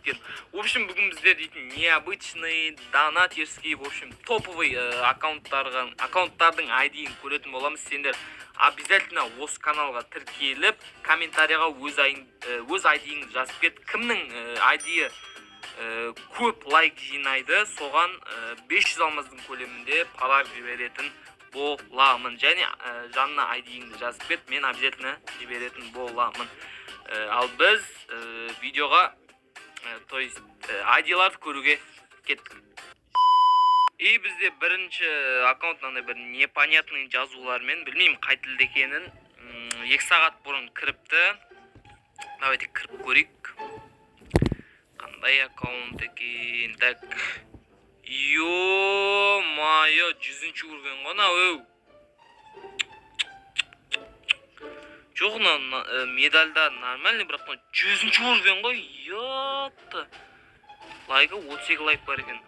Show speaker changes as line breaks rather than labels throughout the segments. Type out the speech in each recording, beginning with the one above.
Подписчиктер. В общем, бүгін біздер дейтін необычный, донатерский, в общем, топовый аккаунттардың ID-ін көретін боламыз. Сендер обязательно осы каналға тіркеліп, комментарийға өз ID-іңді жазып кет. Кімнің ID-і көп лайк жинайды, соған 500 алмаздың көлемінде подарок жіберетін боламын. Және жанына ID-іңді жазып кет, мен обязательно жіберетін боламын. Ал біз видеоға, то есть ID-ларды көруге кеттік. И бізде бірінші аккаунт мынандай бір непонятный жазулармен, білмеймін қай тілде екенін. 2 сағат бұрын кіріпті. Давайте кіріп көрейік, қандай аккаунт екен. Так, ё-моё, 100-уровень ғой мынау, өу. Жоқ, мына медальдар нормальный, бірақ мынау 100-уровень ғой, ёпта. Лайкі 32 лайк бар екен.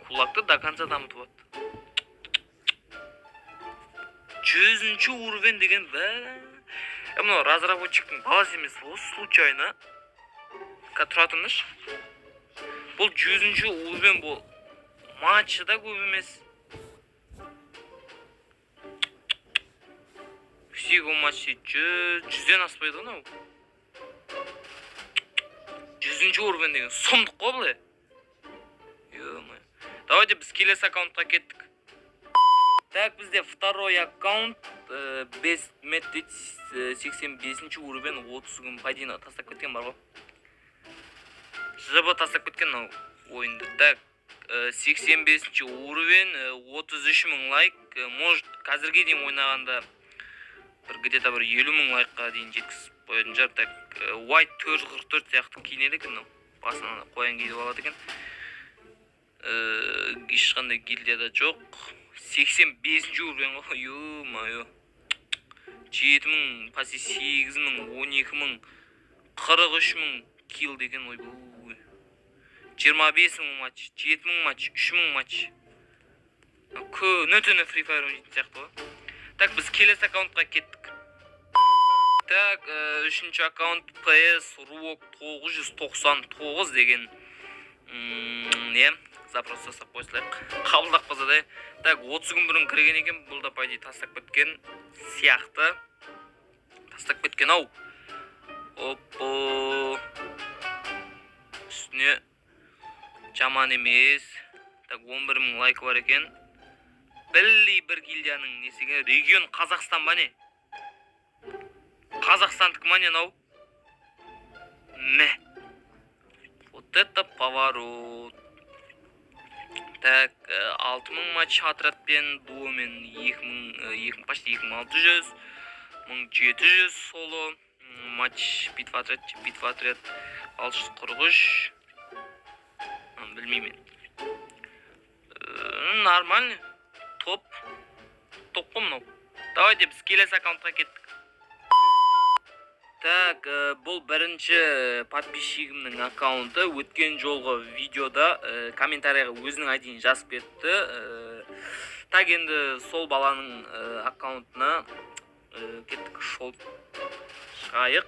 Кулакты до конца дамытып жатты. 100-уровень деген бә. Мынау разработчиктің баласы емес қой, случайно? Тұра тұрыңдаршы. Бұл 100-уровень, бұл матчы да көп емес. Всего матч 100-ден аспайды ғой мынау. 100-уровень деген сұмдық қой бұл, е. Ё-моё. Давайте біз келесі аккаунтқа кеттік. Так, бізде второй аккаунт, 5 мет дейді, 85 уровень, 30 күн, по идее, тастап кеткен бар ғой. ЖБ тастап кеткен мынау ойынды. Так, 85 уровень, 33 мың лайк, может, қазірге дейін ойнағанда бір где-то бір 50 мың лайкқа дейін жеткізіп қоятын шығар. Так, White 444 сияқты киінеді екен мынау. Басына қоян киіп алады екен. Ешқандай гильдияда жоқ. 85 уровень ғой, ё-моё. 7 мың, почти 8 мың, 12 мың, 43 мың килл деген, ойбой. 25 мың матч, 7 мың матч, 3 мың матч. Күні түні Free Fire ойнайтын сияқты ғой. Так, біз келесі аккаунтқа кеттік. Так, үшінші аккаунт PS Ruok 999 деген, не запрос жасап қоя салайық, қабылдап қалса да. Так, 30 күн бұрын кірген екен бұл да, по идее, тастап кеткен сияқты, тастап кеткен ау. Оппо, үстіне жаман емес. Так, 11 мың лайк бар екен. Білли бір гильдияның несі екен? Регион Қазақстан ба, не, Қазақстандікі ма, не мынау? Мә, вот это поворот. Так, 6 мың матч отрядпен, дуомен 2000, почти 2600, 1700 соло матч, битва отряд, битва отряд 643. Білмеймін енді. Нормальный топ, топ қой мынау. Давайте біз келесі аккаунтқа кеттік. Так, бұл бірінші подписчигімнің аккаунты. Өткен жолғы видеода комментарийға өзінің ID-ін жазып кетті. Так, енді сол баланың аккаунтына кеттік, шол шығайық.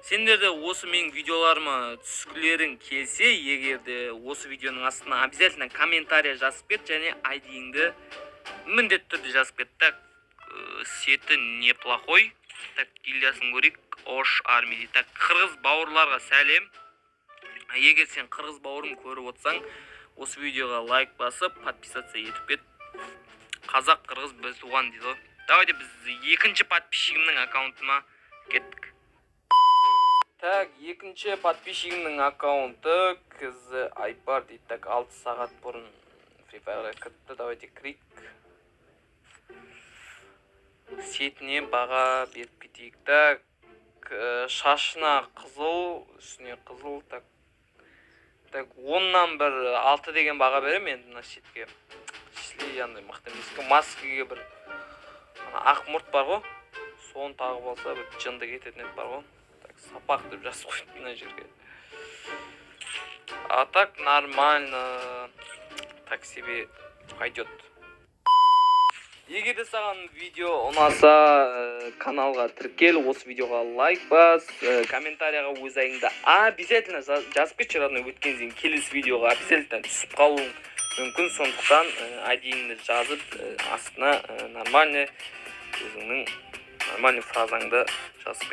Сендер де осы менің видеоларыма түскілерің келсе, егер де осы видеоның астына обязательно комментарий жазып кет және ID-іңді міндетті түрде жазып кет. Так, сеті неплохой. Так, гильдиясын көрейік. Ош Арми дейді. Так, қырғыз бауырларға сәлем. Егер сен, қырғыз бауырым, көріп отырсаң, осы видеоға лайк басып, подписаться етіп кет. Қазақ, қырғыз бір туған дейді ғой. Давайте біз екінші подписчигімнің аккаунтына кеттік. Так, екінші подписчигімнің аккаунты кз Айпар дейді. Так, 6 сағат бұрын Free Fire'ға кіріпті. Давайте кірейік. Сетіне баға беріп кетейік. Так, шашына қызыл, үстіне қызыл. Так, так, 10-нан бір 6 деген баға беремін енді мына сетке. Сли андай мықты емес екен. Маскаге бір ана ақ мұрт бар ғой, соны тағып алса, бір жынды кететін еді бар ғой. Так, сапақ деп жазып қойыпты мына жерге. А так нормально, так себе пойдет. Егер де саған видео ұнаса, каналға тіркел, осы видеоға лайк бас, комментарияға өз айыңды обязательно жазып кетші, родной. Өткен сен келесі видеоға обязательно түсіп қалуың мүмкін, сондықтан айдиіңді жазып, астына нормальный, өзіңнің нормальный фразаңды жазып кет.